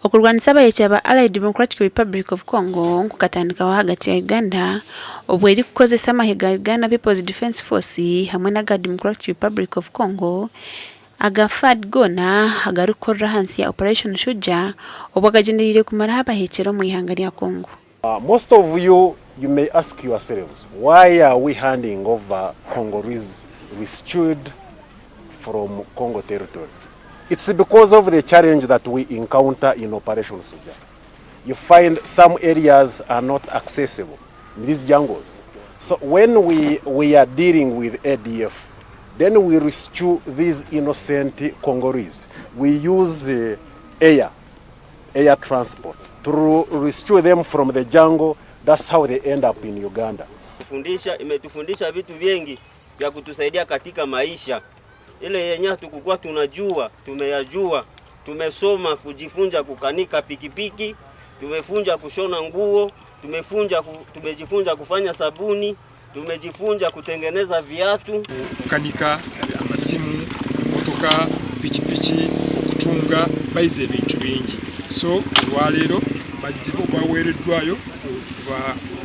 Okurwanisa abahekyera ba Allied Democratic Republic of Congo kukatandikaho ahagati ya Uganda obwo erikukozesa amahe ga Uganda People's Defence Force hamwe n'aga Democratic Republic of Congo aga FARD goona agarikukorera ahansi ya Operation Shujaa obwo agagyendereire kumaraho abahekyera omu ihanga rya Congo. Most of you, you may ask yourselves, why are we handing over Congolese rescued from Congo territory? It's because of the challenge that we encounter in Operation Shujaa. You find some areas are not accessible in these jungles. So when we are dealing with ADF, then we rescue these innocent Congolese. We use air transport to rescue them from the jungle. That's how they end up in Uganda. Fundisha, imetufundisha vitu vingi vya kutusaidia katika maisha. Ile yenye hatukukuwa tunajua, tumeyajua. Tumesoma kujifunza kukanika pikipiki, tumefunza kushona nguo, tumejifunza kufanya sabuni, tumejifunza kutengeneza viatu, kukanika amasimu, motoka, pikipiki, okutunga, bayize ebintu bingi. So olwaleero baweereddwayo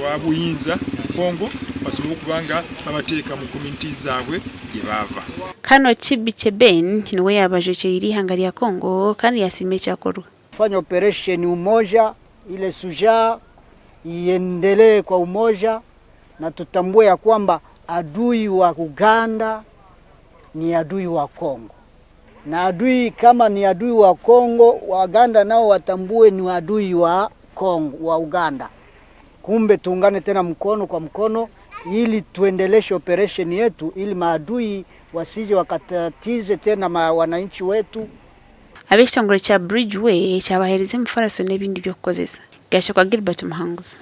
lwa buyinza mu Congo basobole okuba nga babateeka mu community zaabwe gye baava. Kano Chibiche Ben niwe yabajwekyerire ihanga rya Congo kandi yasiima ekyakorwa. Fanya operation umoja, ile Shujaa iendelee kwa umoja, na tutambue ya kwamba adui wa Uganda ni adui wa Kongo, na adui kama ni adui wa Kongo, Waganda nao watambue ni adui wa Kongo, wa Uganda. Kumbe tuungane tena mkono kwa mkono ili tuendeleshe operation yetu, ili maadui wasije wakatatize tena wananchi wetu. Ab'ekitongore kya Bridgeway kyabaheereza emifaraso n'ebindi by'okukozesa. Gashakwa Gilbert Muhanguzi.